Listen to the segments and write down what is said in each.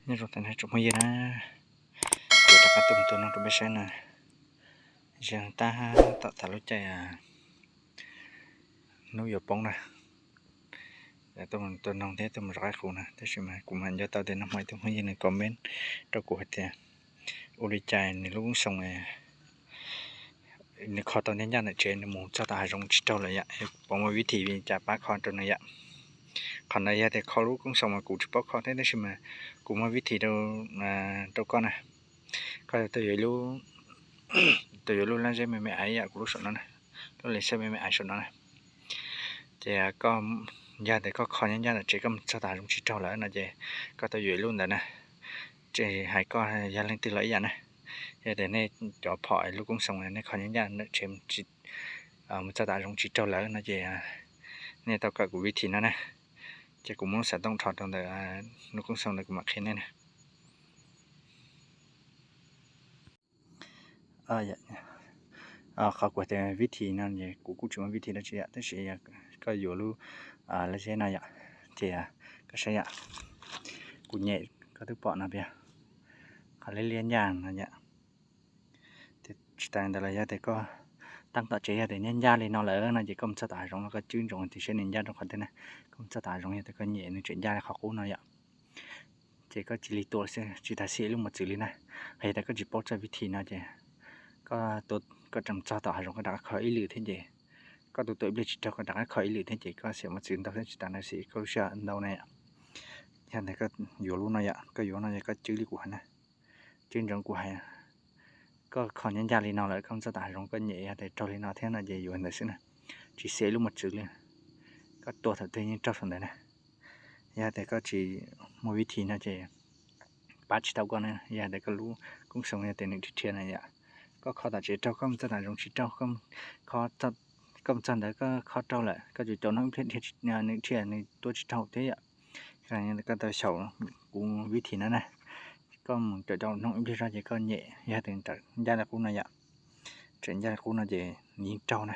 Nyob zoo tag nrho tsoom phooj ywg na, kuv rov qab tuaj mus tua noog rau peb saib na. Zaum no tab tom tas lub caij hnub yuav poob na, tuaj mus tua noog thiab tuaj mus zov qaib qus na, tab sis mas kuv mam nco tau tias nag hmo ib tug phooj ywg nws comment rau kuv hais tias ua li cas nws lub koob xoo nws kho tau ncaj ncaj ntawm tsev, nws mus txog tom hav zoov tsis raug lawm yom, puas muaj vib thim li cas pab kho rau nws yom. Qhov ntawd yog tias kho lub koob xoo mas kuv tsis paub kho thiab, tab sis mas kuv muaj vib thim rau koj na. Koj tau yuav, tau yuav lub lab zeb me me aiv yom, kuv lub saum no na, lub lej xeb me me aiv saum no na. Ces koj, yog tias koj kho ncaj ncaj ntawm tsev koj mus txog tom hav zoov tsis raug lawm no ces koj tau yuav ib lub ntawd na. Tsis hais koj yog leej twg los ib yam na, yog tias nej cov phom lub koob xoo nej kho ncaj ncaj ntawm tsev mus txog tom hav zoov tsis raug lawm no ces nej tau kawm kuv vib thim no na. Ces kuv muab lub xov tooj rho rau ntawm lub koob xoo ntawd kuv mam qhia nej na. Qhov kuv tias vib thim no kuv kuj tsis muaj vib thim dab tsi yom, tab sis koj yuav lub lab zeb no yom, ces koj saib yom, kuv nyem koj twb pom no tiag, qhov liab liab ncaj no yom. Tsis tas ntawd los yog tias koj tab tom tsev yog tias ncaj ncaj li no lawm no ces koj mus txog tom hav zoov no koj cwb ntsoov tias seb nws ncaj rau qhov twg na. Koj mus txog tom hav zoov yog tias koj nyem nws tseem ncaj li qhov qub no yom, ces koj cia li tua xwb, tsis tas xiam ib lub mos txwv li na. Hos yog tias koj tsis paub txoj vib thim no ces koj, koj rov txog tom hav zoov koj rov qab kho ib lwm thiab ces koj tua tua ib pliag tsis raug koj rov qab kho ib lwm thiab ces koj xiam mos txwv ntau thiab tsis tas ntawd xiam koj lub sij hawm ntau na yom. Yog ntawd koj yuav lub no yom, koj yuav no yog koj cwb li kuv hais na, cwb ntsoov kuv hais, koj kho ncaj ncaj li no lawm koj mus txog tom hav zoov koj nyem yog tias raug li no thiab no ces yuav ntawd xwb na, tsis xiam ib lub mos txwv li, koj tua thaum twg yeej raug thaum ntawd na. Yog tias koj tsis muaj vib thim no ces pab tsis tau koj na. Yog tias koj lub koob xoo yog tias nws dhia dhia na yom, koj kho tom tsev raug koj mus txog tom hav zoov tsis raug, koj mus txog ntawd koj kho raug lawm koj caum caum noog ib pliag dhia, nws dhia nws tua tsis raug thiab yom. Koj tau xyaum kuv vib thim no na, koj mus caum caum noog ib pliag zog ces koj nyem yog tias ncaj li qub no yom, tseem ncaj li qub no ces nws yeej raug na.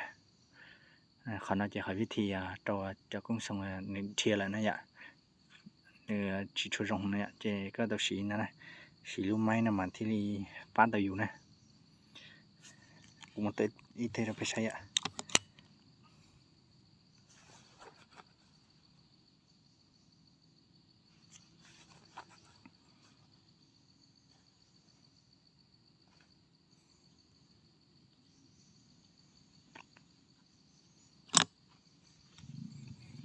Qhov no ces qhov vib thim rau cov koob xoo nws dhia lawm na yom, nws tsis tshua zoo no yom, ces koj tau siv no na, siv lub maib no mas thiaj li pab tau yus na. Kuv mus tua ib teg rau peb saib yom.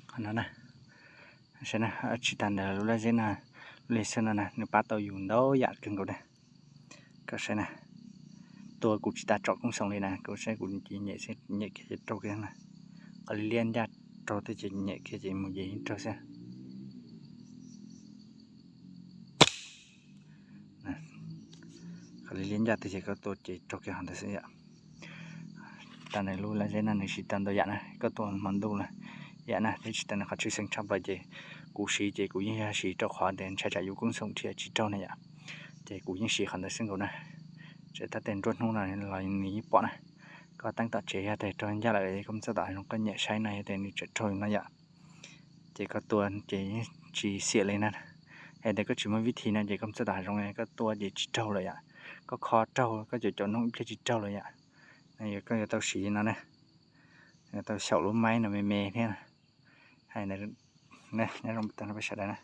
Qhov no na, saib na, tsis tas ntawd lub lab zeb no, lub lej xeb no na nws pab tau yus ntau yam kawg nkaus na. Koj saib na, tua kuv tsis tas tsom koob xoo li na, kuv saib kuv cia nyem xwb, nyem kiag ces raug kiag na. Qhov liab liab ncaj raug tej ces nyem kiag ces mus ces yeej raug xwb. Qhov liab liab ncaj tej ces koj tua ces raug kiag qhov ntawd xwb yom. Tas nws lub lab zeb no nws siv tau ntau yam na, koj tua hmo ntuj na, yam na, thiab tsis tas nws qhov tshwj xeeb tshaj plaws ces kuv siv ces kuv yeej yog siv rau qhov tias ntshai tsam yus koob xoo dhia tsis raug na yom. Ces kuv yeej siv qhov ntawd xwb nkaus na. Tseem tab tes nruab hnub no los nws yeej pom na. Koj teeb tom tsev yog tias raug ncaj lawm koj mus txog tom hav zoov koj nyem saib no yog tias nws tseem raug no yom. Ces koj tua ces yeej tsis xiam li na. Yog tias koj tsis muaj vib thim no ces koj mus txog tom hav zoov koj tua ces tsis raug lawm yom. Koj kho raug koj caum caum noog ib pliag tsis raug lawm yom. Koj yuav tau siv no na, yuav tau xyaum lub maib no me me thiab. Hais ntawd, nyob zoo tag nrho peb sawv daws na.